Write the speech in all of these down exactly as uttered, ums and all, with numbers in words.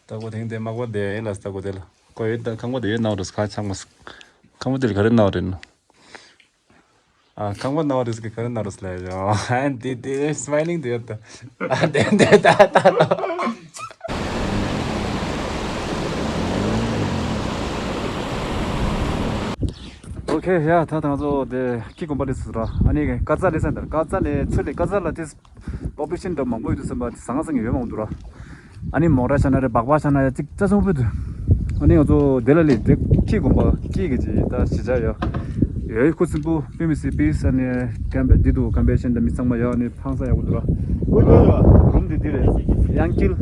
སྟག་པོ་དེང་དེ་མག་པ་དེ་ཡིན་ལ། སྟག་པོ་དེ་ལ་ཁོ་ཡོད་ད། ཁང་པ་དེ་ཡོད་ནའོ་རེད། ཁ་ཆག་མ་སོང་། ཁང་པ་དེ་ལ་ག་རེ་ནའོ་རེད་ནོ། ཨ། ཁང་པ་ནའོ་རེད་ཀྱི་ག་རེ་ནའོ་རེད་ལ་ཡོ། ཨ། དེ་དེ་སྨའི་ལིང་དེ་ཡོད་ད། ཨ། དེ་དེ་ད་ད་ད། ཨོ་ཁེ་ཡ། ད་ང་ཚོ་དེ་ཀི་དགོན་པ་དེ་སུ་ར། ཨ་ནི་ཀ་ཙ་ལེ་སན་དར་ཀ་ཙ་ལེ་ཚུ་ལེ་ཀ་ཙ་ལ་དེ། པོ་པུ་ལེ་ཤན་འདྲ་མང་པོ་ཡོད་དུས་ཙམ་པ་དེ་ཟང་ཟིང་ཡོད་མང་འདུག་ར། ཨ་ནི་མོ་ཊ་ཤ་ན་རེད། སྦག་སྦག་ཤ་ན་ཡ་གཅིག་ཅ་ཆུང་པོ་འདུག་ཨ་ནི་ང་ཚོ་དེ་ལ་ལི་དེ་ཀི་དགོན་པ་ཀི་གི་ཅི་ད་གཞིས་ཆགས་ཡ་ཡོད། ཁུ་སིམ་པོ་པི་མི་སི་པིས་ཨ་ནི་ཀམ་པེ་འདི་འདུག་ཀམ་པེ་ཤན་དང་མི་ཚང་མ་ཡ་ཨ་ནི་ཕངས་ས་ཡག་པོ་འདུག་ར། རུམ་འདི་འདི་རེད། ཡང་ཀིལ་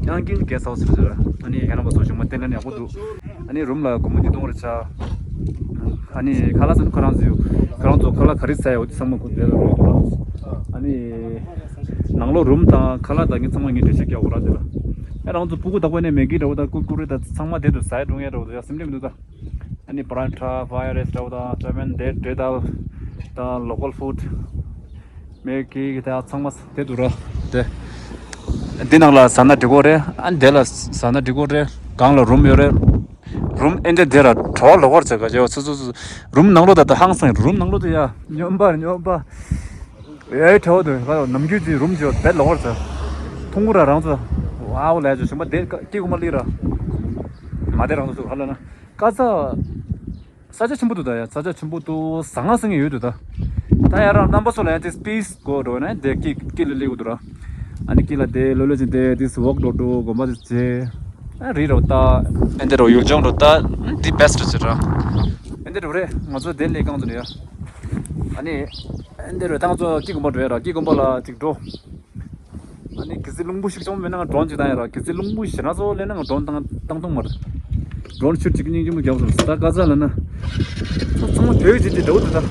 ཡང་ཀིལ་གེ་སི་ཧའུ་སི་རེད་ར། ཨ་ནི་ཡང་ན་པ་ཚོ་བཞུགས་མ་བསྟན་ལ་ཡག་པོ་འདུག་ཨ་ནི་རུམ་ལ་སྒོར་མོ་ཉིས་སྟོང་རེ་ཆགས། ཨ་ནི་ཁ་ལག་ཟ་ན་ཁོ་རང་ཚོ་ཡོད། ཁོ་རང་ཚོ་ཁ་ལག་ག་རེ་ཟ་ཡ་འོ་དེ་ཚང་མ་ཁོ་དེ་ལ་རོལ་འདུག་ཨ་ནི་ནང་ལོགས་རུམ་དང་ཁ་ལག་དང་ངས་ཚང་མ་ངས་འགྲེལ་བཤད་རྒྱག་དགོས་ར་དེ་ལ། ཨ་རང་ཚོ་སྤུ་གུ་དག་པ་ནས་མེ་གི་འདྲ་བོ་དང་ཀུར་ཀུ་རེ་དང་ཚང་མ་དེ་དུ་ཟ་ཡ་འགྲོ་ཡ་འདྲ་བོ་དང་ཡ་སེམས་ཁྲལ་མི་འདུག་ད། ཨ་ནི་པ་རན་ཁྲ་ཕ་ཡ་རེ་སི་འདྲ་བོ་དང་ཅ་མན་དེ་འབྲེལ་དལ་དང་ལོ་ཀལ་ཕུཌ། མེ་གི་གི་དེ་ཚང་མ་དེ་འདུག་ར། དེ་འདི་ནང་ལ་ཟ་ན་འགྲིག་གོ་རེད། ཨ་འདི་ལ་ཟ་ན་འགྲིག་གོ་རེད། སྒང་ལ་རུམ་ཡོད་རེད། རུམ་ཨེ་འདྲ་དེ་ར་གྲོགས་ལོག་པར་བྱེད་ག་བྱེད་སུ་སུ་སུ། རུམ་ནང་ལོགས་ད་ད་ཧང་སང་རུམ་ནང་ལོགས་དེ་ཡ་སྨྱོན་པ་སྨྱོན་པ། ཨེ་གྲོགས་དེ་ག་ནམ་རྒྱུན་གྱི་རུམ་གྱི་བེད་ལོག་པར་བྱེད། ཐུང་ངུ་ར་རང་ཚོ་ཝའོ་ལས་ཅོ་ཞིམ་པ་དེ་ཀི་དགོན་པ་ལི་ར། མ་དེ་རང་ཚོ་ཧ་ལ་ན་ཀ་ཙ། ས་ཆ་ཆེན་པོ་འདུག་ད་ཡ། ས་ཆ་ཆེན་པོ་འདུག་ཟང་ཟིང་ཡོད་འདུག་ད། ད་ཡ་རང་རྣམ་པ་ཚོ་ལ་ཡ་དེ་སི་པེ་སི་དགོས་འགྲོ་ན་དེ་ཀི་ཀི་ལ་སླེབས་འདུག་ར། ཨ་ནི་ཀི་ལ་དེ་ལོ་ལོ་ཅིག་དེ་དེ་སི་ཝོག་འགྲོ་འགྲོ་དགོན་པ་དེ་བྱེད། ཨ་རི་རོ་ད། ཨེ་འདི་རོ་ཡུལ་ལྗོངས་རོ་ད། དེ་བེ་སི་ཊི་བྱེད་ར། ཨེ་འདི་རོ་རེད། ང་ཚོ་དེ་ལས་གང་ཚོ་ནས་ཡ། ཨ་ནི་ཨེ་འདི་རོ་ད་ང་ཚོ་ཀི་དགོན་པ་འགྲོ་ཡ་ར། ཀི་དགོན་པ་ལ་ཅིག་འགྲོ། ཨ་ནི་གལ་སྲིད་རླུང་བུ་ཞིག་བྱུང་མེད་ན་ང་ཌོན་ཅིག་བཏང་ཡ་ར། གལ་སྲིད་རླུང་བུ་ཞེ་དྲག་ཚོ་སླེབས་ན་ང་ཌོན་བཏང་བཏང་ཐུབ་མ་རེད། ཌོན་ཤུཊ་ཅིག་སྙིང་རྗེ་མོ་རྒྱབ་སོང་ད་ཀ་ཙ་ལ་ན། ཚང་མ་བོད་ཀྱི་འདྲ་བོ་འདུག་ད།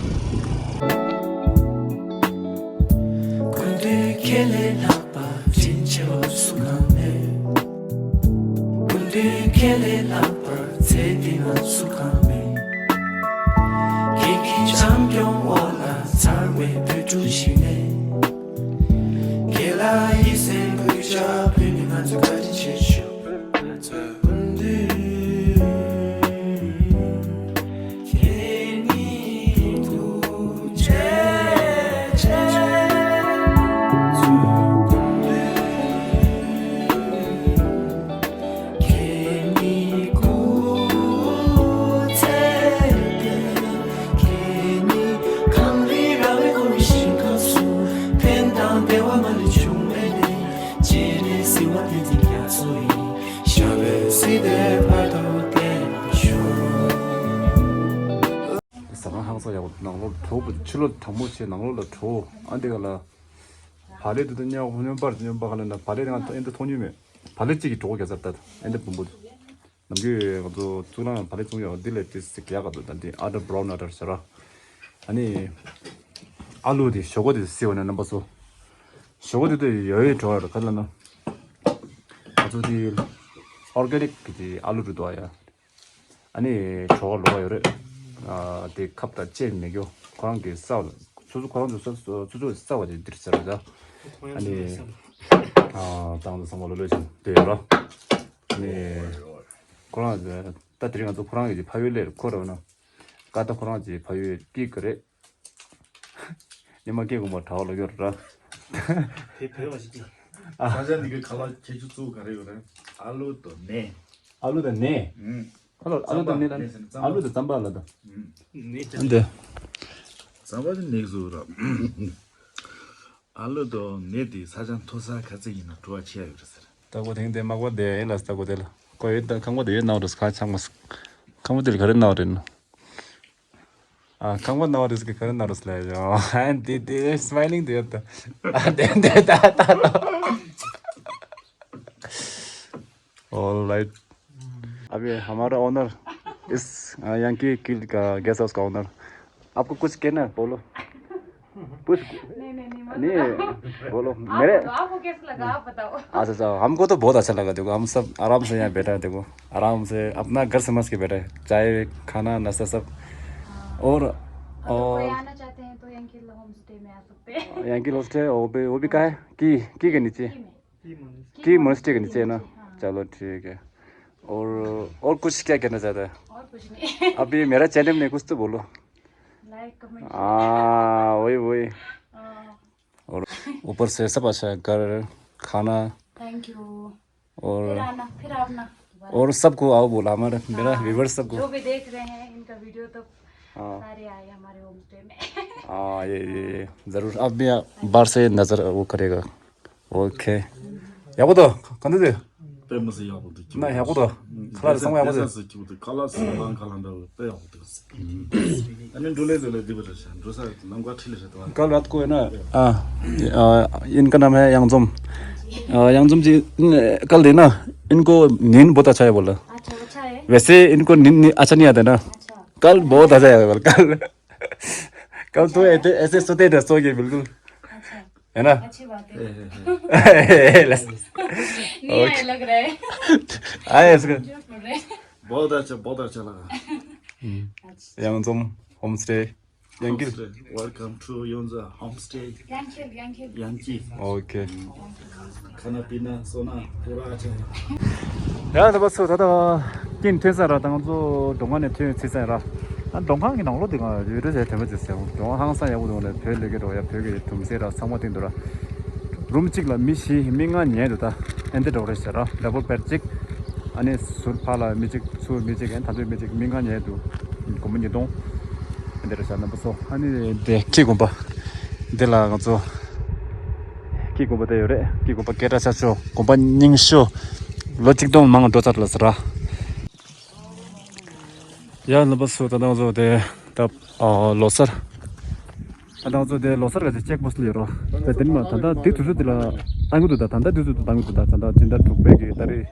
སྐུ་མདུན་ཁྱེད་ལས་ལྷག་པ་དྲིན་ཆེ་བ་སུ་གང་མེད། སྐུ་མདུན་ཁྱེད་ལས་ལྷག་པར་ཚེ་འདི་ན་སུ་གང་མེད། ཁྱེད་ཀྱི་བྱམས་སྐྱོང་འོག་ལ་འཚར་བའི་བོད་ཕྲུག་ཞིག་ནས། ཁྱེད་ལ་ཡིད་སེམས་གུས་ཕྱག་ཕུལ་ནས་ང་ཚོ་བཀའ་དྲིན་ཆེ་ཞུ། སྐུ་མདུན་ཁྱེད་ཉིད་ཐུགས་རྗེ་ཆེ། སྐུ་མདུན་ཁྱེད་ཉིད་སྐུ་ཚེ་བརྟན། ཁྱེད་ཉིད་གངས་རི་ར་བས་བསྐོར་བའི་ཞིང་ཁམས་སུ། ཕན་དང་བདེ་བ་མ་ལུས་འབྱུང་བའི་གནས། སྤྱན་རས་གཟིགས་དབང་བསྟན་འཛིན་རྒྱ་མཚོ་ཡི། ཞབས་པད་སྲིད་མཐའི་བར་དུ་བརྟན་པར་ཤོག། ཟ་ཁང་ཧང་སང་ཡག་པོ། ནང་ལོགས་དྲོ་པོ། ཕྱི་ལོགས་གྲང་མོ་བྱས་ནང་ལོགས་ལ་དྲོ། ཨ་འདི་ག་ལ། བག་ལེབ་དེ་ཚོ་སྨྱོན་སྨྱོན་པར་སྨྱོན་པ་ག་ལ་ན། བག་ལེབ་ང་ཨེ་འདི་མཐོང་མྱོང་མེད། བག་ལེབ་གཅིག་གི་གྲོད་ཁོག་རྒྱག་ཚར་ད་ཨེ་འདི་བུམ་བུ། ནམ་རྒྱུན་ང་ཚོ་གཙུག་ལག་བག་ལེབ་བཙོང་ཡོད། འདི་ལས་ཏིས་རྒྱག་ག་འདུག་ད་འདི་ཨ་ཏར་བྷ་རའུན་ཨ་ཏར་ཟེར་ར། ཨ་ནི་ཨ་ལུ་དེ་ཞོག་ཁོག་དེ་བསིལ་བ་ན་རྣམ་པ་ཚོ། ཞོག་ཁོག་དེ་དུ་ཡོད་ཡོད་འགྲོ་ཡོད་ག་ལ་ན། ང་ཚོ་དེ་ཨོར་གེ་ནིག་གི་དེ་ཨ་ལུ་རུ་འདུག་ཨ་ཡ། ཨ་ནི་གྲོད་ཁོག་ལོག་ཡོད་རེད། ཨ་དེ་ཁབ་དང་ལྕེ་མེད་རྒྱུ་ཁོ་རང་གི་ས་བ་ལ་སོ་སོ་ཁོ་རང་ཚོ་སོ་སོ་སོ་སོ་ས་བ་དེ་འདིར་ཟེར་ར་ད། ཨ་ནི་ཨ་ཏང་དང་ཚང་མ་ལོ་ལོ་ཅིག་དེ་ཡོད་ར། ཨ་ནི་ཁོ་རང་ད་དེ་རིང་ང་ཚོ་ཁོ་རང་གི་ཕ་ཡུལ་ལས་ཁོ་ར་བ་ན་ཀ་ད་ཁོ་རང་གི་ཕ་ཡུལ་ཀི་ཀི་རེད། ཉི་མ་སྐྱེ་དགོངས་པ་གྲྭ་བ་ལ་ཡོད་ར། དེ་བོད་པ་ཞིག་གིས། ས་ཆ་འདི་གའི་ཁ་ལག་ཁྱད་ཆོས་གཙོ་བོ་ག་རེ་ཡོད་རེད། ཨ་ལུ་དང་ནས། ཨ་ལུ་དང་ནས། ཨུམ། ཨ་ལུ་ཨ་ལུ་དང་ནས་ལ་རྩམ་པ། ཨ་ལུ་དང་རྩམ་པ་ལ་དང་། ཨུམ། ནས་ཅན། འདི། རྩམ་པ་དེ་ནས་བཟོ་ར། ཨ་ལུ་དང་ནས་དེ་ས་ཆ་མཐོ་ས་ག་ཚད་ཡིན་ན་བྲོ་བ་ཆེ་ཡ་ཡོད་རེད་ཟེར། སྟག་པོ་དེང་དེ་མག་པ་དེ་ཡིན་ལ། སྟག་པོ་དེ་ལ་ཁོ་ཡོད་ད། ཁང་པ་དེ་ཡོད་ནའོ་རེད། ཁ་ཆག་མ་སོང་། ཁང་པ་དེ་ལ་ག་རེ་ནའོ་རེད་ནོ། ཨ། ཁང་པ་ནའོ་རེད་ཀྱི་ག་རེ་ནའོ་རེད་ལ་ཡོ། ཨ། དེ་དེ་སྨའི་ལིང་དེ་ཡོད་ད། ཨ། དེ་དེ་ད་ད་ད། All right. अभी हमारा ओनर इस, अ, यहाँ की किल का गेस्ट हाउस का ओनर। आपको कुछ कहना है? बोलो। पूछ। नहीं, नहीं, नहीं, मत नहीं, बोलो। आप मेरे बताओ, आपको कैसा लगा? आप बताओ। अच्छा, अच्छा, हमको तो बहुत अच्छा लगा। देखो, हम सब आराम से यहाँ बैठा है। देखो, आराम से अपना घर समझ के बैठा है। चाय, खाना, नाश्ता सब। हाँ। और, अगर कोई और आना चाहते हैं तो यंकिल होम स्टे में आ सकते हैं। यंकिल होम स्टे, वो भी, वो भी कहाँ है? की, की के नीचे? की में। की मोनेस्ट्री के नीचे है ना? हाँ। चलो ठीक है। और और कुछ क्या कहना चाहता है? और कुछ नहीं। अभी मेरा चैनल में कुछ तो बोलो। Like comment. हाँ, वही वही। हाँ। और ऊपर से सब अच्छा है, घर, खाना। Thank you. और फिर आना, फिर आना दोबारा। और सबको आओ बोला, हमारे मेरा हाँ, व्यूवर्स सबको। जो भी देख रहे हैं इनका वीडियो तो हाँ। सारे आए हमारे होम स्टे में। हाँ, ये ये ये जरूर। अब भी बाहर से नजर वो करेगा। OK। याबो तो कंदे दे। पे मुझे याबो तो ना याबो तो खला संग याबो तो। खला संग खला दा पे याबो तो। अने डुले डुले दिबर छ। डुसा नंगा ठिले छ तो। कल रात को है ना। हाँ। इनका नाम है यांगजोम। यांगजोम जी। कल देना। इनको नींद बहुत अच्छा है बोला। अच्छा, अच्छा है। वैसे इनको नींद अच्छा नहीं आता ना। अच्छा। कल बहुत अच्छा है बोला कल। कल तो ऐसे ऐसे सोते थे, सो के बिल्कुल। अच्छा। है ना? अच्छी बात है। नहीं आया लग रहा है। आया इसका। बहुत अच्छा, बहुत अच्छा लगा। हम्म। अच्छा। Yangzom Homestay। Welcome to Yongza Homestay। Yanki, Yanki। OK। खाना पीना सोना पूरा अच्छा है। ཡ་ད་པ་སོ་ད་ད་ཀིན་ཐོན་ས་ར་ད་ང་ཚོ་གྲོང་ཁ་ནས་ཐོན་ཚེ་ས་ར། ཨ་གྲོང་ཁ་གི་ནང་ལོགས་དེ་ང་ཡོད་རེད་ཟེར་དྲན་པ་ཅིག་ཟེར། གྲོང་ཁ་ཧང་སང་ཡག་པོ་འདུག་ནས་བོད་ལས་ཀའི་རོགས་ཡ་བོད་ཀྱི་གྲུམ་ཟེར་ར་ཚང་མ་སྟེང་དུ་ར། རུམ་གཅིག་ལ་མི་བཞི་མི་ལྔ་ཉལ་འདུག་ད་ཨེ་འདི་འདྲ་རེད་ཟེར་ར། ཌབ་བལ་བེཌ་གཅིག་ཨ་ནི་ཟུར་ཕར་ལ་མི་གཅིག་ཚུར་མི་གཅིག་ཨ་ནི་ད་དུང་མི་གཅིག་མི་ལྔ་ཉལ་འདུག་སྒོར་མོ་ཉིས་སྟོང་། ཨེ་འདི་རེད་ཟེར་རྣམ་པ་ཚོ། ཨ་ནི་དེ་ཀི་དགོན་པ་འདི་ལ་ང་ཚོ། ཀི་དགོན་པ་དེ་ཡོད་རེད། ཀི་དགོན་པ་སྐད་གྲགས་ཆེ་ཤོས་དགོན་པ་རྙིང་ཤོས། ལོ་གཅིག་སྟོང་མང་འགྲོ་ཚར་ལ་ཟེར་ར། ཡ་ལ་པ་སུ་ད་ང་ཚོ་དེ་ད་ལོ་གསར། ད་ང་ཚོ་དེ་ལོ་གསར་ག་ཚེ་ཅེག་པོ་སི་ལ་ཡོད་རོ། ད་དེ་ནི་མ་ད་ད་དེ་དུས་ཚོད་དེ་ལ་བཏང་གི་འདུག་ད་ད་ད་དུས་ཚོད་དུ་བཏང་གི་འདུག་ད་ད་ད་སྤྱི་ཟླ་དྲུག་པའི་གི་ད་རེས།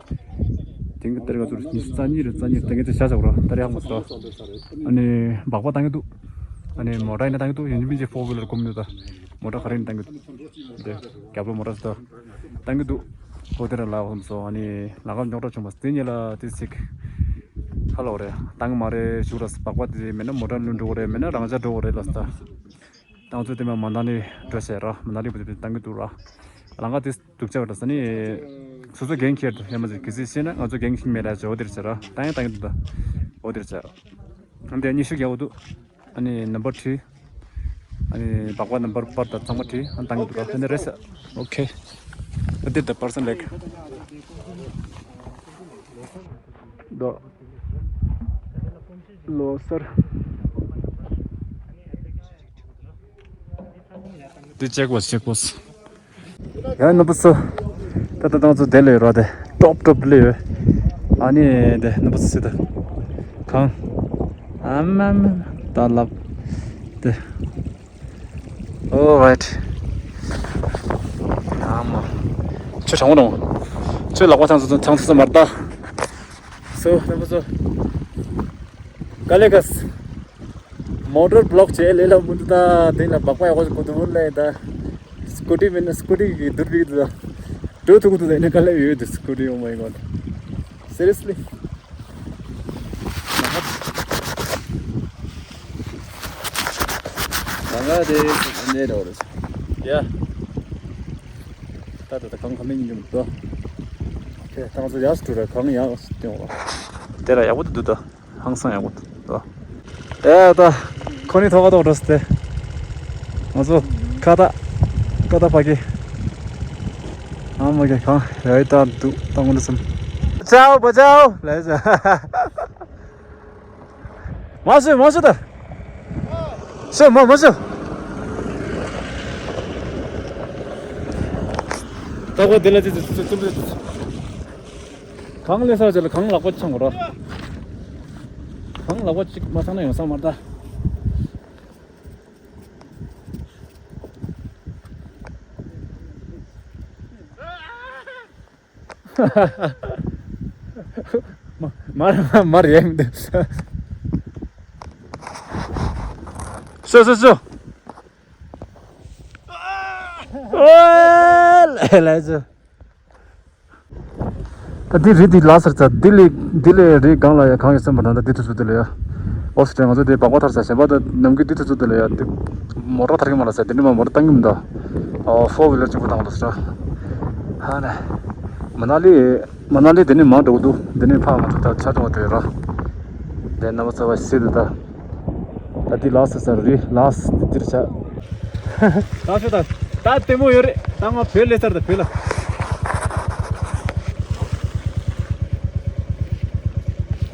དེང་གི་ད་རེས་ང་ཚོ་ཉི་ཤུ་རྩ་གཉིས་རེད། རྩ་གཉིས་ད་ངས་ཚེ་ཤ་ཆག་རོ། ད་རེས་ཧ་མ་སོ། ཨ་ནི་སྦག་པ་བཏང་གི་འདུག་ཨ་ནི་མོ་ཊ་ཡིན་ན་བཏང་གི་འདུག་ཡིན་མིན་གྱི་ཕོར་ཝི་ལར་སྒོམ་ནས་ད། མོ་ཊ་ག་རེ་ནས་བཏང་གི་འདུག་དེ་རྒྱབ་ལོ་མོ་ཊ་ཟེར་བཏང་གི་འདུག་ཨོ་དེ་ར་ལ་བསམ་སོང་། ཨ་ནི་ལ་ཁ་རྙོག་དྲ་བྱུང་བ་དེ་ཉིད་ལ་དེ་ཚིག་ཧ་ལོ་རེད། བཏང་གི་མ་རེད་ཞུ་ར། སྦག་པ་དེ་མེད་ན་མོ་ཊ་ལུས་འགྲོ་གི་རེད། མེད་ན་རང་འཇགས་འགྲོ་གི་རེད་ལ་ཟེར། ད་ང་ཚོ་དེ་མ་མ་ན་ལི་འགྲོ་བྱས་ར། མ་ན་ལི་བུ་དེ་བཏང་གི་འདུག་ར། ལ་ཁ་དེ་སྡུག་ཅག་ར་ཟེར་ནི། སོ་སོ་འགན་འཁྱེར་དུ་ཡ་མ་ཟེར་གི་སི་ཤེས་ན་ང་ཚོ་འགན་འཁྱེར་མེད་ར་ཅེ། ཨོ་དེ་ར་བྱས་ར། བཏང་ཡ་བཏང་གི་འདུག་ད་ཨོ་དེ་ར་བྱས་ར། ཨ་འདི་ཉི་ཤུ་རྒྱག་འོ་འདུག་ཨ་ནི་ནམ་བར་བྲིས། ཨ་ནི་སྦག་པ་ནམ་བར་པར་དང་ཚང་མ་བྲིས། ཨ་ནི་བཏང་གི་འདུག་ར། ཨ་ནི་རེད་ཟེར། ཨོ་ཁེ། ཨ་འདི་ད་པར་སན་ལེགས། ད་ལོ་གསར། འདི་ཅེག་པོ་སི་ཅེག་པོ་སི། ཡང་ནུབ་སུ། ད་ལྟ་ང་ཚོ་དེ་ལས་རོ་དེ་ཀྲོབ་ཀྲོབ་ལས་ཡོད། ཨ་ནི་དེ་ནུབ་སུ་སི་ད་གང་། ཨམ་ཨམ་ད་ལབ་དེ། All right. ཨ་མ། ཁྱོད་གྲང་མོ་གྲང་མོ། ཁྱོད་ལག་པ་ཚང་ཚང་ཚང་ཚང་མར་ལྟ། སོ་ནུབ་སུ། ག་ལེ་ག་སི། མོ་ཊར་བློག་བྱས་ལས་ལ་མུ་འདུག་ད་དེ་ལ་སྦག་པ་ཡག་པོ་ཞིག་གོ་འདུག་ལས་ད། སྐུ་ཊི་མིན་ན་སྐུ་ཊི་གི་རྡུལ་བིག་འདུག་ད། འགྲོ་ཐུག་འདུག་ད་ཡིན་ན་དཀའ་ལས་ཡོད་འདུག་སྐུ་ཊི། Oh my God. Seriously. ད་ང་དེ་ཨ་ནེ་རོ་རེད། ཡ། ད་ད་ད་གང་ག་མིན་ཡིན་འདུག་ད། ཁྱེད་ད་ང་ཚོ་ཡག་སུ་འགྲོ་ར། གང་ཡག་སུ་སྟོན་བ། དེ་ར་ཡག་པོ་འདུག་ད། ཧང་སང་ཡག་པོ་འདུག་ད། ཨེ་ད། ཁོ་ནི་ཐོག་ཁ་ཐོག་འགྲོ་སྟེ། ང་ཚོ་ཁ་ད། ཁ་ད་ཕ་གི། ཨ་མ་གི་གང་ཡ་ཡི་ད་འདུག་ད་ངོ་འདུག་སམ། བཅའོ་བ་བཅའོ་ལས་ཟེར། མ་ཤོད་མ་ཤོད་ད། ཤོད་མ་མ་ཤོད། ད་གོ་དེ་ལ་ཅི་ཅི་ཅི་ཅི་ཅི། གང་ལས་ས་ཅི་ལ་གང་ལག་པ་ཆང་གོ་ར། གང་ལག་པ་ཅིག་མ་ཚང་ན་ཡོང་ས་མ་རེད་ད། མ་མ་མ་རེད་མི་འདུག་ཤོ་ཤོ་ཤོ། ཨོ་ལེ་ལེ་ཤོ། ད་འདི་རི་འདི་ལ་སར་ཚ་འདི་ལས་འདི་ལས་རི་སྒང་ལ་ཡ་གང་ཡོད་སེམས་པ་ད་ད་འདི་དུས་ཚོད་འདི་ལ་ཡ། ཨོ་སི་ཏྲེ་ང་ཚོ་དེ་སྦག་པ་ཐར་ས་གཞན་པ་ད་ནམ་རྒྱུན་འདི་དུས་ཚོད་འདི་ལ་ཡ་དེ་མོ་ཊ་ཐར་གི་མ་ལ་ས་དེ་འདྲ་མ་མོ་ཊ་བཏང་གི་མི་འདུག་ཨོ་ཕོར་ཝི་ལར་གཅིག་པོ་བཏང་འདུག་ས། ཧ་ནས་མ་ན་ལི། མ་ན་ལི་དེ་ནས་མང་འགྲོ་གི་འདུག་དེ་ནས་ཕར་ང་ཚོ་ད་ཆ་ཚང་བ་དེ་ར། དེ་རྣམ་པ་ཚོ་བ་སྲིད་དུ་ད། ད་འདི་ལགས་སོ་ཟེར་རེད། ལགས་སོ་འདིར་ཆ། ད་ཤོད་ད། ད་ལྟད་མོ་ཡོད་རེད། ད་ང་བོད་སླེབས་ཚར། ད་བོད་ལ།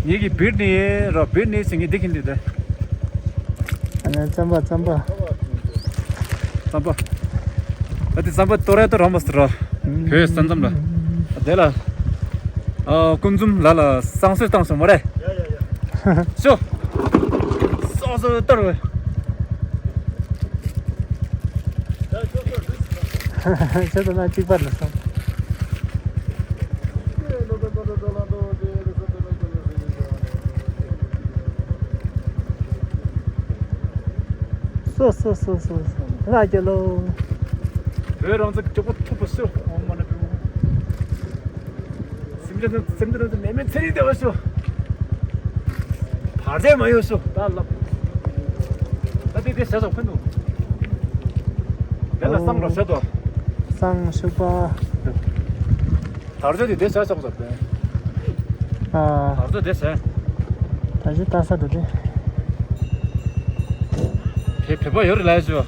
ངེད་ཀྱི་བིར་ནི་ར། བིར་ནི་ཟེར་ངེད་འདི་གིན་འདི་ད། ཨ་ནི་རྩམ་པ་རྩམ་པ། རྩམ་པ། ད་འདི་རྩམ་པ་ཏོ་རེ་ཏོ་རམ་པ་སི་ར། བོད་ས་མཚམས་ལ། དེ་ལ། ཨ། ཀུན་འཛོམས་ལ་ལ་བསང་གསོལ་བཏང་སོང་མ་རེད། ཤོ། བསང་གསོལ་གཏོར་བས། ཁྱེད་ཚོ་ན་གཅིག་པར་ལ་སོང་། སོ་སོ་སོ་སོ་སོ། ང་རྒྱལ་ལོ། བོད་རང་བཙན་མགྱོགས་པོ་ཐུབ་པ་ཤོག་ཨོཾ་མ་ཎི་པདྨེ་ཧཱུྃ། སེམས་ཅན་སེམས་ཅན་ཚོ་ནད་མེད་ཚེ་རིང་བདེ་བ་ཤོག་བར་ཆད་མ་ཡོང་ཤོག་ད་ལབ། ད་དེ་དེ་བྱ་ཤོག་ཕན་འདུག་དེ་ལ་བསང་རོགས་བྱ་དོ། བསང་ཤུག་པ། དར་ལྕོག་དེ་དེ་བྱ་ཤོག་ཟེར་ཏེ། ཨ། དར་ལྕོག་དེ་བྱ། ད་ཅི་ལྟ་ས་འགྲོ་དེ། བེ་བེ་པ་ཡོད་རེད་ལ་ཡ་ཅོ།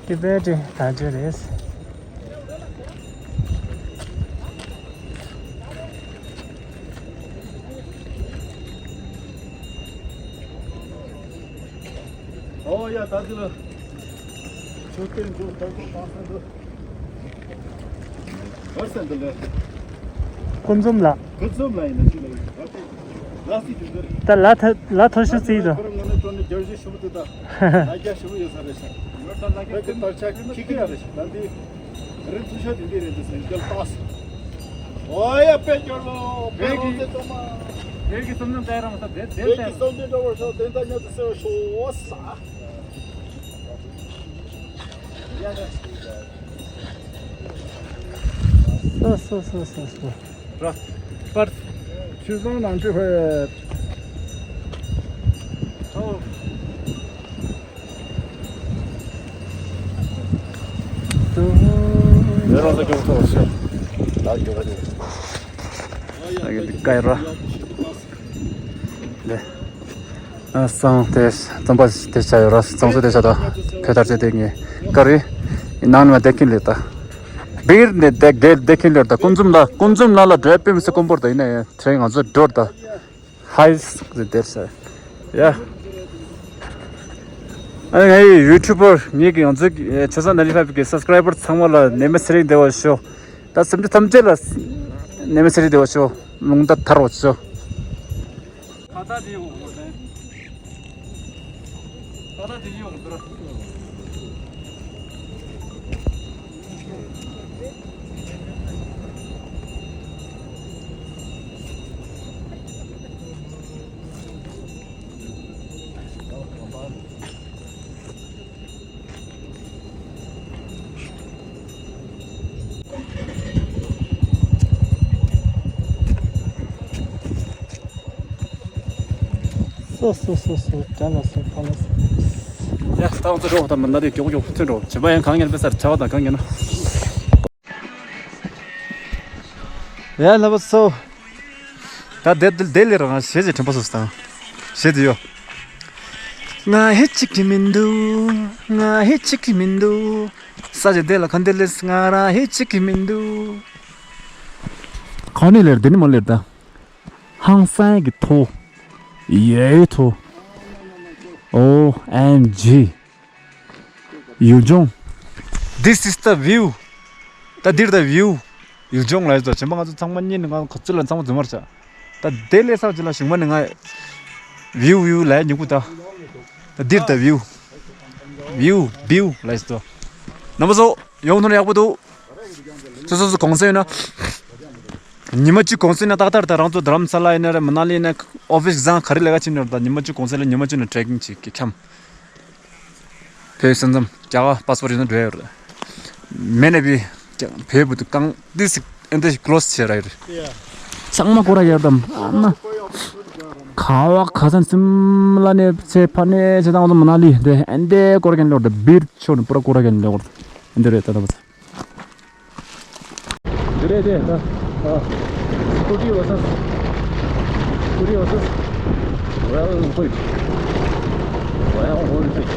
ཏི་བེ་ཏི་དར་ལྕོག་རེད། ཨོ་ཡ། ད་དེ་ལ་མཆོད་རྟེན་འདུག་ད་དེ་བང་སོ་འདུག་བར་སེང་འདི་ལ། ཀུན་འཛོམས་ལགས། ཀུན་འཛོམས་ལགས་ཡིན་ན་ཅི་ལ་ཡིན། ད་དེ་ལ་སི་དེ་འདིར། ད་ལ་ཐ་ལ་ཐོ་ཤུ་ཙི་དོ། ཁོ་རང་ངོ་ནས་ཁྲོ་ནས་རྒྱལ་གཞི་ཞུ་དེ་ད། ལ་རྒྱ་ཞུ་ཡོད་ས་རེད་ཤག་ད་དེ་དར་ཆ་ཁི་ཁི་ཡ་རེད་ཤག་ད་དེ་རིན་ཐུ་ཤ་དེ་འདི་རེད་དེ་སེང་གལ་ཏོག་ཨོ་ཡ། དཔེ་སྐྱོར་ལོ། དཔེ་རོང་ཚེ་ཐོག་མ། བོད་ཀྱི་བསམ་བློ་བཏང་རང་ས་དེ་དེ་བོད་ཀྱི་བསམ་བློ་འདྲ་བར་ཤོག་དེ་ད་ཉ་དུ་སེ་བ་ཤོག་ས། སོ་སོ་སོ་སོ་སོ། ར། པར། ཆུ་བཟང་ནང་ཆུ་ཧོད། ཨོ། ཡོད་རང་ས་སྐྱོང་ཐོག་ཤོད། ད་སྐྱོང་བ་རེད། ད་གི་འདི་ཀའི་ར། ལེ། ཨ་སང་དེ་རྩམ་པ་དེ་ཆ་ཡོད་ར། རྩམ་སོ་དེ་ཆ་ད། བོད་དར་ཆ་དེ་ངས་ཀ་རི། ནང་ནས་མ་བསྡད་ཀྱིན་ལེ་ད། བིར་ནས་བསྡད་བསྡད་བསྡད་ཀྱིན་ལེ་ད། ཀུན་འཛོམས་ལ་ཀུན་འཛོམས་ལ་ལ་འགྲོ་ཡ་དཔེ་མི་སྲིད་དཀོན་པོ་རེད་ད། ཡིན་ན་ཡང་དེ་རིང་ང་ཚོ་འགྲོ་ར་ད། ཧའི་སི་དེར་ས། ཡ། ཨ་ངའི་ཡུ་ཊུབ་པར་ངེད་ཀྱི་ང་ཚོའི་ཆེ་ས་ནན་ཊི་ཕའིབ་གི་སབ་སི་ཀ་རའི་བར་ཚང་མ་ལ་ནད་མེད་ཚེ་རིང་བདེ་བར་ཤོག་ད་སེམས་ཅན་ཐམས་ཅད་ལ་ནད་མེད་ཚེ་རིང་བདེ་བར་ཤོག་རླུང་རྟ་དར་བར་ཤོག་ད་ལྟ་དེ་ཡོང་དུ་ར། སོ་སོ་སོ་སོ། དགྲ་ལ་སོ་ཕ་ལ་སོ། ཡ་ད་ང་ཚོ་འགྲོ་བ་དང་མི་སྣ་དེ་མགྱོགས་མགྱོགས་ཐོན་འགྲོ། བྱེད་པ་ཡང་གང་ཡིན་པའི་སར་བྱ་བ་དང་གང་ཡིན་ན། ཡ་ལ་བ་སོ། ད་དེ་དེ་ལས་རང་ཞེ་ཅིག་དྲན་པ་སོ་སོ་དང་། ཞེ་དེ་ཡོ། ང་ཧེ་ཅིག་གི་མི་འདུག་ང་ཧེ་ཅིག་གི་མི་འདུག་ས་ཆ་དེ་ལ་ག་འདི་ལས་ང་རང་ཧེ་ཅིག་གི་མི་འདུག་གང་ནས་ལེར་དེ་ནི་མ་ལེར་ད། ཧང་སང་གི་ཐོ། ཡའི་ཐོ། ཨོ་ཨེམ་ཇི། ཡུལ་ལྗོངས། This is the view. ད་འདིར་ད་བིའུ། ཡུལ་ལྗོངས་ལ་ཡོད་ཚོ། བྱེད་མ་ང་ཚོ་ཚང་མ་གཉིས་ནི་ང་ཁོ་ཚོ་ལ་ཚང་མ་རྫུན་མར་བྱ། ད་དེ་ལས་སང་ཅི་ལ་ཞུགས་མ་ནི་ང་། བིའུ་བིའུ་ལ་ཉུག་པོ་ད། ད་འདིར་ད་བིའུ། བིའུ་བིའུ་ལ་ཡོད་ཚོ། རྣམ་པ་ཚོ་ཡོང་ཐུབ་ན་ཡག་པོ་འདུག་སོ་སོ་སོ་གུང་སེང་ཡོད་ན། ཉི་མ་གཅིག་གུང་སེང་ན་ཏག་ཏག་ད་རང་ཚོ་དྷ་རམ་ས་ལ་ཡིན་ན་རེད། མ་ན་ལི་ཡིན་ན་ཨོ་ཕིས་བཟང་ག་རེ་ལས་ཀ་ཕྱིན་ནས་རེད། ད་ཉི་མ་གཅིག་གུང་སེང་ལ་ཉི་མ་གཅིག་ན་ཊེ་ཀིང་བྱེད་ཀྱི་འཁྱམ། བོད་ས་མཚམས་རྒྱ་གར་པ་སི་པོར་ཡོད་ན་འགྲོ་ཡ་རེད། མེད་ན་བི་བོད་བུ་དུ་གང་ཏི་སི་ཨེ་འདི་ཀློ་སི་བྱེད་ར་ཡོད་རེད། ཚང་མ་སྐོར་ར་ཡོད་དམ་ཨ་མ། ཁ་ ཁ་བ་ཁ་སང་སིམ་ལ་ནས་ཚེ་ཕ་ནས་ཚེ་དང་མ་ན་ལི་དེ་ཨན་དེ་སྐོར་གན་ལོར་དེ་བིར་ཆོ་ནས་པུ་ར་སྐོར་གན་ལོར་ཨན་དེ་རེད་ད་ད་བ། འདི་རེད་དེ་ད། ཨ། སྐུ་དྲི་བ་ས། སྐུ་དྲི་བ་ས། Royal Enfield. Royal Enfield.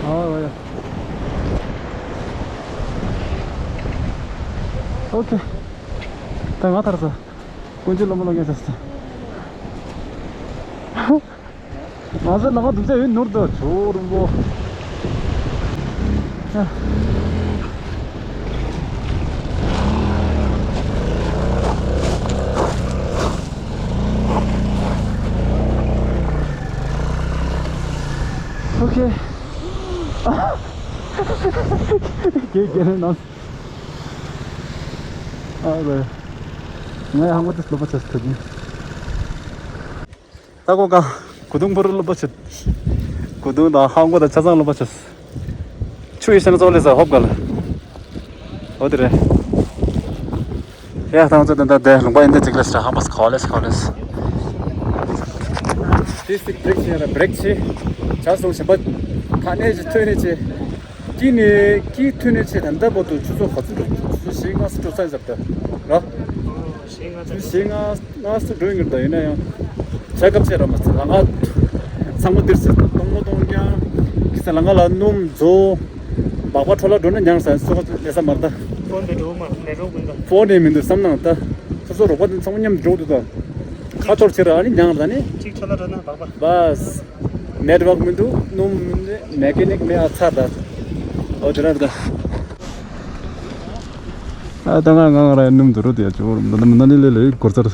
ཨོ་ཡ། ཨོ་ཁེ། ད་ང་ཐར་ས། ཀུན་སྤྱོད་སློབ་མ་ལ་ངས་ཟེར་ས། ང་ཚོ་ནང་འདུག་ཚེ་ཡུན་ནོར་དུ་ཇོ་རིང་པོ། ཨོ་ཁེ། རྒྱལ་རྒྱལ་ནང་། ཨ་རེ། ངས་ཧང་གོ་དེ་སློབ་པ་ཆགས་ཐུབ་ཡིན། ད་གོ་ཀ། གུ་དུང་བོར་སློབ་པ་ཆགས། གུ་དུང་དང་ཧང་གོ་དང་ཆ་ཚང་སློབ་པ་ཆགས། ཆུ་ཡི་སེང་ཙོག་ལེ་ས་ཧོབ་ག་ལ། འོ་དེ་རེད། ཡ་ཐང་ཚོ་དེ་འདྲ་དེ་ལུང་པ་ཡིན་དེ་ཅིག་ལེ་ས་ཧང་པ་ཁོ་ལེ་ཁོ་ལེ། དེ་སི་བྲེག་ཆེ་ར་བྲེག་ཆེ། ཆ་སོང་ཞིམ་པ། ཁ་ནས་ཞིག་ཐོན་ནས་ཆེ། ཀི་ནས་ཀི་ཐུན་ནས་ཆེ་ད་ལྟ་བར་དུ་ཆུ་ཚོད་ག་ཚོད་འགྲོ། ཆུ་ཚོད་བཞི་ལྔ་ཙམ་འགྲོ་ས་ཡིན་ཟེར་ད་ར། ཆུ་ཚོད་བཞི་ལྔ་ལྔ་ཙམ་འགྲོ་ཡིན་གྱི་རེད་ད། ཡིན་ན་ཡང་ཆ་སྐབས་ཆེ་ར་མ་ཚད་ལ་ང་ཚང་མ་འདིར་ཟེར་གཏོང་མ་གཏོང་ཀྱང་གི་ས་ལ་ང་ལ་སྣུམ་མཛོ་སྦག་སྦག་འཕྲོ་ལ་འགྲོ་ན་མྱངས་ས་སོ་ལས་ས་མར་ད། ཕོན་པའི་འགྲོ་མ་ལས་རོགས་ཀུན་ད། ཕོན་ནས་མི་འདུག་བསམ་ནང་ད། སོ་སོ་རོགས་པ་དེ་ཚང་མ་མཉམ་དུ་འགྲོ་འདུག་ད། ཁ་ཐོར་ཆེ་ར་ཨ་ནི་མྱངས་ར་ད་ནི། གཅིག་འཕྲོ་ལ་འགྲོ་ན་སྦག་སྦག་བས། ནེཊ་ཝརཀ་མི་འདུག་སྣུམ་མི་འདུག་མེ་ཀེ་ནིག་མེད་ཨ་ཚ་ད། ཨོ་དེ་ར་ད། ཨ་ད་ང་ང་ང་ར་སྣུམ་དུ་རུ་དེ་ཡ་ཅོ་རུ་མདོ་མི་ན་ནི་ལེ་ལེ་གོར་ཚར།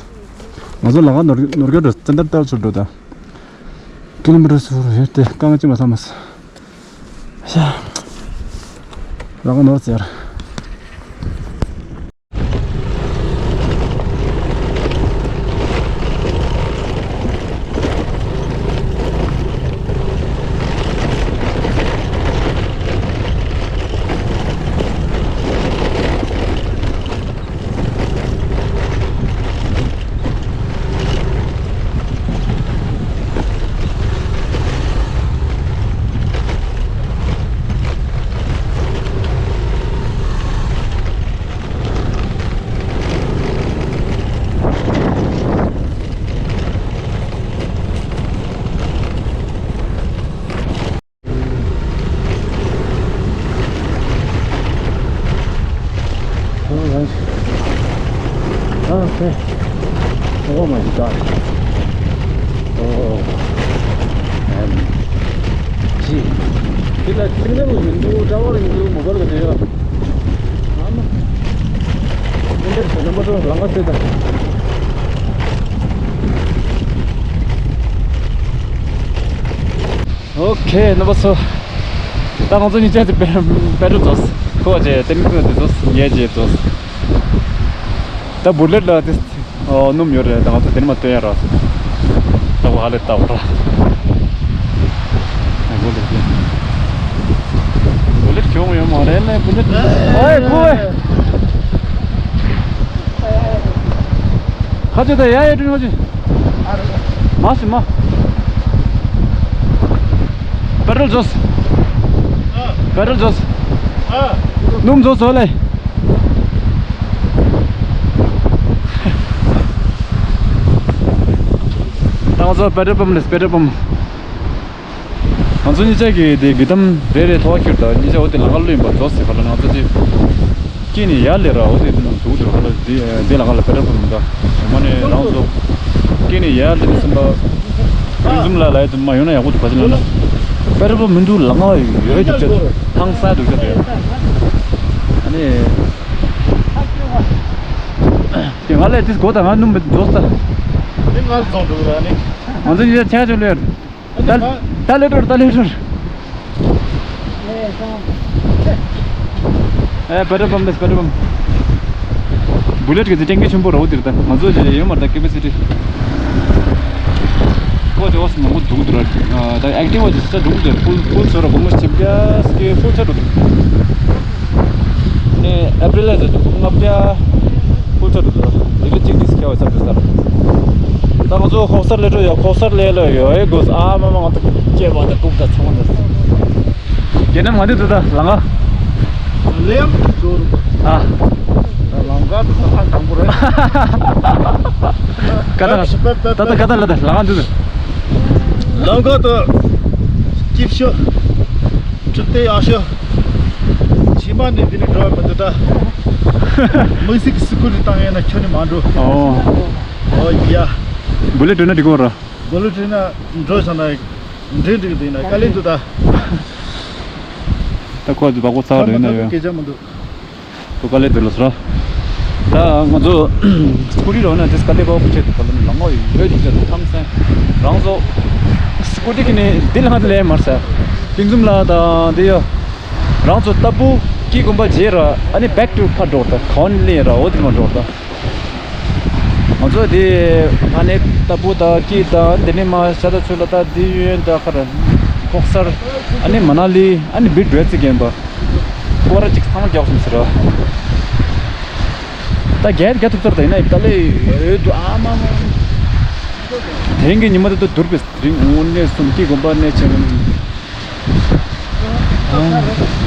ང་ཚོ་ལ་ང་ནོར་ནོར་གྱ་འགྲོ་ཙན་དར་ལྟར་ཚུར་འགྲོ་ད། ཀི་ལོ་མི་ཊར་སུ་རུ་ཡོད་དེ་རྐང་གཅིག་མ་ཚང་མ། ཤ། ལ་ང་ནོར་ཚར། All right. Okay. Oh my God. Oh. M G. Kila signal windu, tower windu, mobile ka deya. Ama. Number number to langa se da. ཨོ་ཁེ། རྣམ་པ་ཚོ། ད་ང་ཚོ་གཉིས་ཆ་དེ་པེ་པེ་ཏྲོལ་རྫོགས། ཁོ་བ་ཅེ་དེ་མི་ཀུན་དེ་རྫོགས། ངས་ཅེ་རྫོགས། ད་བུ་ལེཊ་ལ་དེ་ཨོ་སྣུམ་ཡོད་རེད། ད་ང་ཚོ་དེ་ནི་མ་སྟོན་ཡ་ར། ད་བ་ཧ་ལས་ད་བ་ར། བུ་ལེཊ་ཁྱོད་ཡོད་མ་རེད་ལེ་བུ་ལེཊ། ཨོའི་བུ། ཁ་ཆེ་ད་ཡ་ཡ་ཀྲིན་ཁ་ཆེ། མ་སི་མ། པེ་ཏྲོལ་རྫོགས། པེ་ཏྲོལ་རྫོགས། སྣུམ་རྫོགས་ཚོ་ལེ། ད་ང་ཚོ་པེ་ཏྲོལ་པམ་ལེ་པེ་ཏྲོལ་པམ། ང་ཚོ་གཉིས་ཆ་གི་དེ་གི་དམ་རེ་རེ་ཐོག་ཁྱུར་དང་གཉིས་ཆ་འོ་དེ་ལ་ང་ལོས་ཡིན་པ་རྫོགས་ཟེར་ག་ལ་ང་ཚོ་ཅི། སྐྱེས་ནས་ཡར་སླེབས་ར། འོ་དེ་ནང་དུ་འགྲོ་ཁ་ལ་དེ་དེ་ལ་ང་ལ་པེ་ཏྲ་པམ་འདུག་མ་ནས་རང་ཚོ་སྐྱེས་ནས་ཡར་སླེབས་ཟིན་པ། ཀུན་འཛོམས་ལ་ལ་ཡ་དུ་མ་ཡོང་ན་ཡག་པོ་འདུག་ག་ཅི་ལ་ན། པེ་ཏྲ་པམ་མི་འདུག་ལ་ང་ཡོད་འདུག་ཅག་ཐང་ས་འདུག་ཅག་དེ། ཨ་ནི། དེ་ང་ལ་དེ་སྒོ་དང་ང་སྣུམ་མི་རྫོགས་ས། དེ་ང་ལ་རྫོགས་འདུག་ར་ནི། ང་ཚོ་ཡིན་ཆ་ཆ་ཆོད་ལོས། ད་ད་ལེ་ཏོར་ད་ལེ་ཏོར། ཨེ་པེ་ཏྲ་པམ་དེ་པེ་ཏྲ་པམ། བུ་ལེ་ཊི་གི་ཚེ་ཏེང་གི་ཆེན་པོ་རོ་དེར་ད་ང་ཚོ་ཅི་ཡོད་མ་རེད་ད་ཀེ་པེ་སི་ཊི། ཀོ་ཅོ་ཝོ་སི་མང་པོ་འདུག་འདུག་ར། ད་ཨེག་ཊི་ཝ་ཅི་ས་འདུག་འདུག་ཕུལ་ཕུལ་ཆོ་ར་སྒོར་མོ་བཞི་བརྒྱ་སྐྱེ་ཕུལ་ཆ་འདུག་ནས་ཨེ་པྲིལ་ལ་ཟེར་དུས་ལྔ་བརྒྱ་ཕུལ་ཚར་འདུག་དེ་ག་གཅིག་ཏིས་ཁྱེར་བ་ཚར་འདུག་ཟེར། ད་ང་ཚོ་ཁོག་སར་སླེབས་འགྲོ་ཡ། ཁོག་སར་སླེབས་ལ་ཡོད་ཨེ་དགོས། ཨ་མ་མ་ང་ཚོ་སྐྱེས་པ་དང་ལྐུགས་དང་ཚང་མ་འདུག་རྒྱལ་ནམ་ང་འདི་འདུག་ད་ལ་ང་ལེམ་འགྲོ་རུ། ཨ། ལམ་ཁ་དུ་ད་ཧ་དང་པོ་རེད། ཀ་ད་ད་ད་ཀ་ད་ལ་ད་ལ་ང་འདི་འདུག་ལམ་ཁ་དུ་སྐྱིད་ཤོག་གྲུབ་སྟེ་ཡག་ཤོ། ཕྱི་མ་ནི་འདི་ནས་འགྲོ་བ་མི་འདུག་ད། དམིགས་བསལ་གྱི་སི་ཀུ་རི་བཏང་ཡས་ན་ཁྱོད་ནི་མ་འགྲོ། ཨོ། ཨོ་ཡ། བུ་ལེ་ཊི་ན་འགྲིག་གོ་ར། བུ་ལེ་ཊི་ན་འགྲོ་བྱུང་ན་འདྲེ་འགྲིག་འདུག་ཡིན་ན་དཀའ་ལས་འདུག་ད། ད་ཁོ་ཚོ་བག་པོ་ཚ་འགྲོ་ཡིན་ན་ཡོད། སྐད་ཆ་མི་འདུག་ཁོ་དཀའ་ལས་འདུག་ལ་སོ། ད་ང་ཚོ་སི་ཀུ་རི་རོགས་ན་དེ་དཀའ་ལས་པོ་ཆེ་འདུག་ག་ལ་ནི་ལང་ངོ་ཡོད་འདུག་ཅེས་ཐམ་སན་རང་ཚོ་སི་ཀུ་རི་གི་ནི་འདི་ལ་ང་ཚོ་ལས་མར་ས་ཏིང་འཛུམ་ལ་དང་དེ་ཡོ་རང་ཚོ་ལྟ་བུ་ཀི་གུམ་པ་རྗེས་ར་ཨ་ནི་བེག་ཊུ་ཕར་འགྲོ་ད་གོན་ལེ་ར་འོ་དེ་མ་འགྲོ་ད། ང་ཚོ་དེ་ཕ་ནས་ལྟ་བུ་དང་ཀི་དང་དེ་ནས་མ་ཤ་ད་ཚུ་ལ་ད་དེ་ཡོན་ད་ཁར་ཁོག་སར་ཨ་ནི་མ་ན་ལི་ཨ་ནི་བི་ཌི་རེ་ཙི་གན་པ། སྐོར་ར་ཅིག་ཚང་མ་རྒྱག་སོང་ཟེར་ར། ད་རྒྱལ་རྒྱལ་ཐུབ་ཚར་ད་ཡིན་ན་ད་ལེ་ཡོད་དུ་ཨ་མ་མ། དེང་གི་ཉི་མ་དེ་ད་དུར་པའི་རིང་དངོས་གནས་སུམ་སྐྱིད་དགོན་པ་གནས་ཆེན་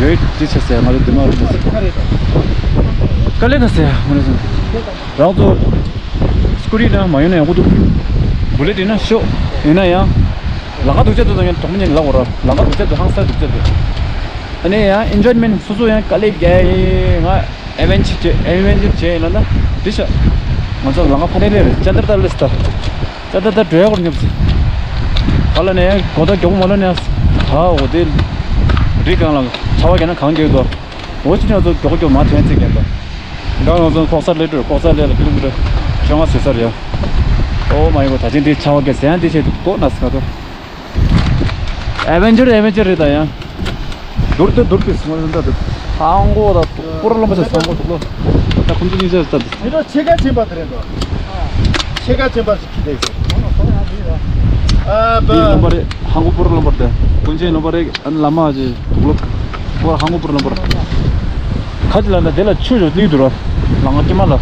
ཡོད་ཅི་ཆེ་ཟེར་ང་ཚོ་དེ་མ་རེད་ཟེར། དཀའ་ལས་ད་ཟེར་ང་ཚོ་རང་ཚོ་སྐུ་རིས་ན་མ་ཡོང་ན་ཡང་ཁུ་ཐུག་བུ་ལེ་དེ་ན་ཤོག་ཡིན་ན་ཡང་ལ་ཁ་དུག་ཆ་དུ་དང་ཡང་གྲོགས་མོ་ཉན་ལ་འོ་ར་ལ་ཁ་དུག་ཆ་དུ་ཧང་སར་དུག་ཆ་དུ་ཨ་ནི་ཡང་ཨིན་ཇོ་ཡི་མེན་སོ་སོ་ཡང་དཀའ་ལས་རྒྱག་ཡིན་ང་། ཨེ་ཝེན་ཅར་བྱེད་ཨེ་ཝེན་ཅར་བྱེད་ཡིན་ལ་ན་འདི་ཤ། ང་ཚོ་ལ་ང་ཕ་ནས་ལས་རེད་ཅ་ལྟར་ལྟར་ལས་སྟ། ཅ་ལྟར་ལྟར་འགྲོ་ཡ་གོར་ཉོབ་སི། ག་ལ་ནས་གོ་ད་མགྱོགས་མ་ལ་ནས་ཧ་འོ་དེ། རི་གང་ལ་ཆ་བ་གན་ན་གང་གེ་དོ། འོ་ཅི་ནས་ཚོ་མགྱོགས་མགྱོགས་མ་ཐོན་ཚིག་གན་པ། གང་ང་ཚོ་ཁོག་སར་ལས་འགྲོ་ཁོག་སར་ལས་ལ་ཀི་ལོ་མི་ཊར་བཅོ་ལྔ་ཟེར་སར་ཡ། ཨོ་མ་ཡི་གོ་ད་ཅི་འདི་ཆ་བ་གན་ཟེར་ཡ་འདི་བྱེད་དུ་གོ་ན་སི་ཁ་དོ། ཨེ་ཝེན་ཇར་ཨེ་ཝེན་ཇར་རེད་ད་ཡང་། དུར་དུ་དུར་དུ་སོང་ཟིན་ད་དུ། ཧང་གོ་ད་དུ་པུར་ལམ་པ་ཆ་སང་གོ་དུ་ལོ། ད་ཁོང་ཚོ་གཉིས་ཆ་ད་དུ། མི་རོ་ཕྱེད་ཀ་ཕྱིན་པ་དེ་རེད་དོ། ཕྱེད་ཀ་ཕྱིན་པ་ཞིག་གིས་དེ་ཟེར། ཨ་དུ་ལམ་པ་པ། རེད་ཧང་གོ་པུར་ལམ་པ་དེ། ཀུན་ཆེན་ལམ་པ་རེད་ཨ་ནི་ལམ་མ་ཅེ་དུ་ལོ། པུར་ཧང་གོ་པུར་ལམ་པ་རེད། ཁ་ཅི་ལ་ན་དེ་ལ་ཆུ་ཡོད་ལིག་དུ་ར། ལ་ང་ཀི་མ་ལ།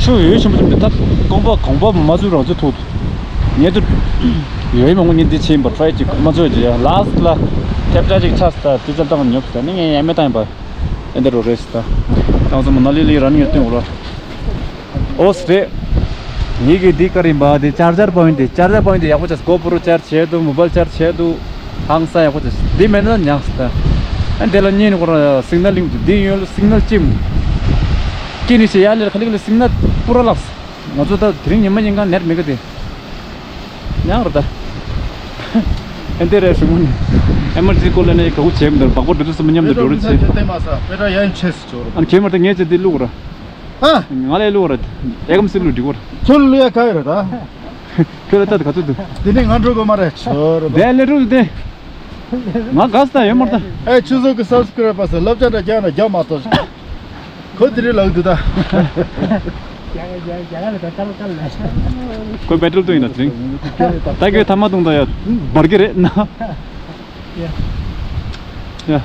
ཆུ་ཡོད་ཆེན་པོ་ཆེན་པོ་དེ་ད་ཀོང་པ་གོང་པ་མ་ཚུར་རང་ཚུར་ཐུག་དུ། ཉེ་དུ། ཡོད་མང་པོ་ཉིན་འདི་ཕྱིན་པ་ཊ་རའི་ཅིག་མ་ཚོད་ཅིག་ཡ་ལཱ་སི་ཊི་ལ་ཐེབས་ཆ་ཅིག་ཆགས་སི་ད་དུས་ཚོད་བཏང་ཉོབ་སི་ད་ནི་ངས་ཡ་མེ་བཏང་ཡིན་པ་ཨེ་འདི་རུ་རེད་སི་ད། ད་ང་ཚོ་མ་ན་ལི་ལི་ར་ནི་ཡོད་དུས་འོ་ར། ཨོ་སི་རེད། ངེད་ཀྱི་འདི་ཀ་རིམ་པ་འདི་ཅར་ཇར་པོ་ཡིན་ཏེ་ཅར་ཇར་པོ་ཡིན་ཏེ་ཡག་པོ་ཆགས་སི་གོ་པུ་རུ་ཅར་བྱས་འདུག་མོ་བལ་ཅར་བྱས་འདུག་ཧང་སང་ཡག་པོ་ཆགས་སི་འདི་མེད་ན་ཉག་སི་ད། ཨ་འདི་ལ་ཉིན་ནི་ཁོ་ར་སིག་ནལ་ལིང་འདི་ཡོད་ལ་སིག་ནལ་ཅིམ། ཀི་ནི་ཤི་ཡ་ལེ་ཁ་ལིག་ལ་སིག་ནལ་པུ་ར་ལགས། ང་ཚོ་ད་དེ་རིང་ཉི་མ་ཉིན་གང་ནེཊ་མེད་གི་དེ། ཉང་ར་ད། ཨེ་འདི་རེད་སུ་མུན། ཨེ་མར་ཇི་ཀོ་ལ་ནས་ག་གུ་བྱེད་མི་འདུག་བག་པོ་འདུག་སུ་མི་ཉམས་དུ་འགྲོ་རུ་ཆེ། དེ་མ་ས་པེ་ར་ཡན་ཆེ་སུ་ཅོ་རུ། ཨ་ཁྱེད་མར་ད་ངས་ཅི་འདི་བླུག་ར། ཨ། ང་ལས་བླུག་ར། ཨེ་གམ་སི་བླུག་འགྲིག་གོ་ར། ཁྱོད་བླུག་ཡ་ག་ཡོད་ར་ད། ཁྱོད་ལ་ད་ག་ཚོད་འདུག་དེ་ནས་ང་འགྲོ་གོ་མ་རེད་ཆོ་ར། དེ་ལས་རུ་དེ། ང་ག་ས་ད་ཡོད་མར་ད། ཨེ་ཆུ་ཚོད་ཀྱི་སབ་སི་ཀ་རབ་པ་སི་ལབ་ཅག་འདྲ་རྒྱག་ན་རྒྱག་མ་ཐོག་ཁོ་དེ་རིང་ལག་འདུག་ད། ཁོ་བེ་ཊལ་བཏོན་ཡིན་ན་དེ་རིང་། ད་ཁྱོད་ཐ་མ་བཏུང་ད་ཡ་འབར་གི་རེད་ན། ཡ། དང་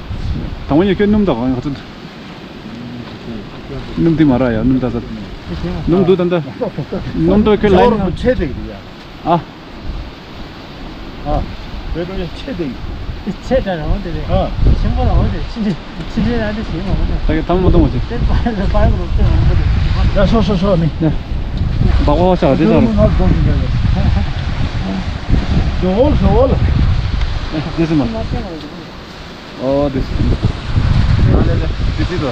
པོ་ཉིད་ཁྱོད་སྣུམ་དང་གང་ཡག་ཚོད། སྣུམ་དེ་མ་རག་ཡ་སྣུམ་ད་ས། སྣུམ་འདུག་ད་ད། སྣུམ་དུ་ཁྱོད་ལ་ཡིན་ན། ཨ། ཨ། བོད་ཀྱི་ཆེ་དེ། ཆེ་དྲགས་རང་དེ་རེད། ཨ། ཆེན་པོ་རང་དེ་ཆེ་དྲགས་ཆེ་དྲགས་རང་དེ་ཞེས་མང་པོ་འདུག་ད་གི་ཐང་མ་གཏོང་བ་ཅིག་དེ་པར་པར་གོ་དེ་མང་པོ་འདུག་ཡ་ཤོ་ཤོ་ཤོ་ནི། ཡ། བག་བག་ཆགས་དེ་ཆགས་རེད། ང་གདོང་གི་འདྲ་ཡོད། ཇོ་ཧོལ་ཇོ་ཧོལ། ཡ་དེ་སུ་མ། ཨོ་དེ་སུ། ཨ་ལེ་ལེ་དེ་དེ་དོ།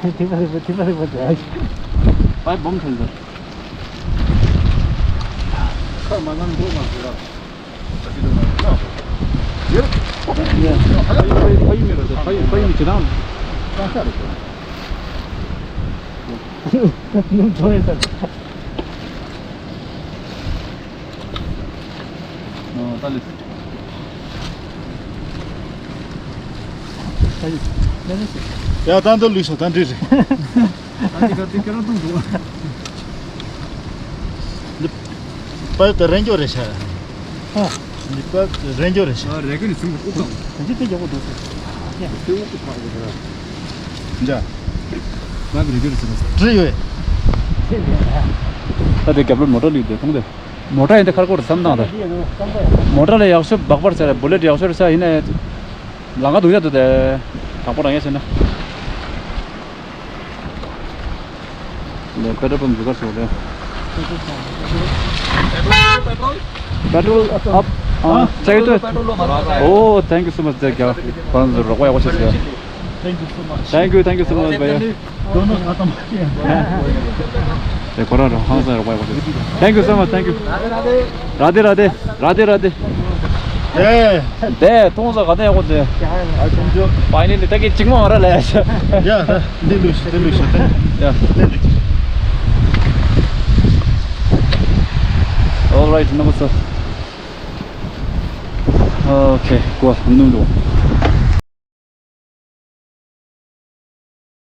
ཐིམ་པ་ཐིམ་པ་ཐིམ་པ་ཐིམ་པ་ཟེར། ཨའི་སྦོམ་ཐོན་འདུག་ཁར་མ་ནང་འགྲོ་མ་ཟེར་ར། ཕ་ཡུལ་མི་རེད། ཕ་ཡུལ་ཕ་ཡུལ་མི་ཇེ་ཐང་། སྣུམ་འགྲོ་ཡོད་ས། ཨོ་ད་ལེ། ཡ་ད་འདི་ལུས་སོ་ད་འདི་རེད། ཨ་ཅི་ག་དེ་ཁྱེད་རང་ཐུག་འདུག་འདི་པར་དེ་རན་འགྱོ་རེད་ཤག་ཨ། འདི་པར་དེ་རན་འགྱོ་རེད་ཤག་ཨ་རེ་གི་ནི་ཚིག་འདི་ཨུ་ཀ་ཨ་ཅི་དེ་རྒྱག་གོ་འདུག་ཟེར། དེ་ཨུ་ཀ་པར་གི་ར། འཇའ། ལག་རེ་རྒྱུ་རེ་ཟེར་བ། བྲིས་ཡོད། ད་དེ་རྒྱབ་ལ་མོ་ཊ་ལུས་དེ་མཐོང་དེ། མོ་ཊ་ཡིན་དེ་ཁར་ཀོར་བསམ་བཏང་དེ། མོ་ཊ་ལས་ཡག་ཤོས་སྦག་པར་ཟེར་བུ་ལེད་ཡག་ཤོས་རེད་ས་ཡིན་ནའི། ལང་ཀ་སྡུག་ཡག་འདུག་དེ། དང་པོ་རང་ཡས་ཟེར་ན། ལས་པེ་ཊོལ་པམ་འཛུགས་གར་སོང་དེ། Petrol up. ཨ། ཅེག་ཏུ། Oh, thank you so much. ཟེར་རྒྱ། བང་ཟེར་རོགས་པ་ཡག་པོ་བྱས་ཟེར། Thank you so much. Thank you, thank you so much, भैया. दोनों खत्म हो गया। དེ་ཁོ་རང་རང་ཧང་སང་རོགས་པ་ཡག་པོ་བྱས། Thank you so much, thank you. Radhe राधे राधे राधे. དེ་མཐོང་ས་ག་དེ་ཡག་པོ་དེ། ཕ་ཡིན་ནི་ད་གི་གཅིག་མ་ར་ལས། ཡ་ད་འདི་ལུས་ཤ་འདི་ལུས་ཤ་ད། ཡ་འདི་ལུས། All right, number sir. Okay, go. ནུ་འགྲོ།